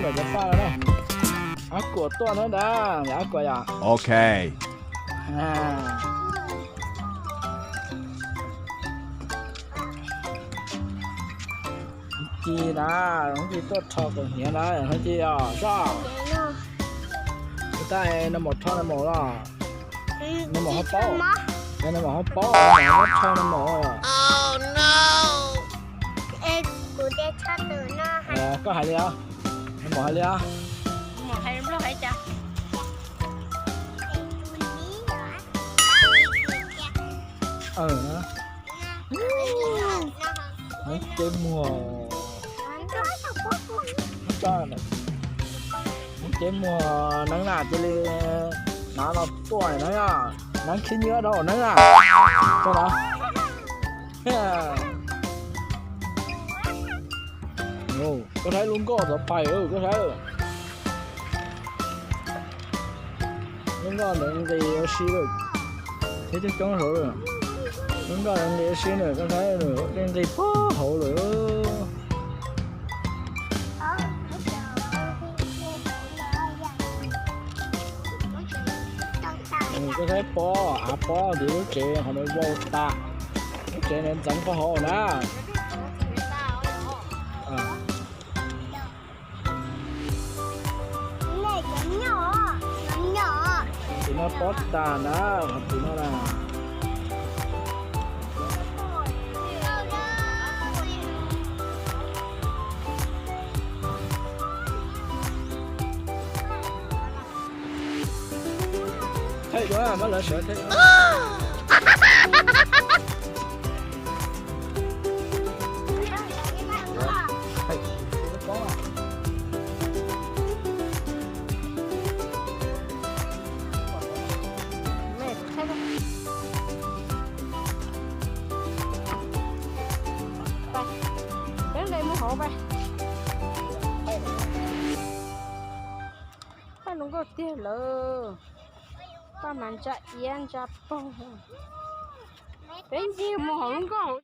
Cov paj no na, Ab Kuam tuaj na nab, Ab Kuam yom. Ok. Ci na, ci tuaj rho kaus hniav na, ci os soj. Tab no mus rho no mus los, no mus ho paub, no mus ho paub, rho no mus. Koj hais li os, no mus hais li os. Nab ceb muag, nab ceb muag neeb na cia li hnav no tuaj na, neeb khib nyiab dhau neeb na. Koj saib lub nkoj tov pais, koj saib. Lub nkoj ntawd nqis ua si lawm, thiab coob coob saud lawm. Lub nkoj ntawd nqis ua si na, koj saib, nqis nqis puag hauv lawm. Koj saib pob, av pob ntawm lub tsev qhov no vau tas, lub tsev ntawd ntxeev qhov hauv na. Tim no pob tas na, qhov tim no na. Thaij dua, muab lawv sawv thaij dua. Peb nqe mus hauv peb. Paj zoo nkauj tiag lawm. Paj mas ntsa iab ntsa paug. Peb ncig mus hauv lub nkoj hauv.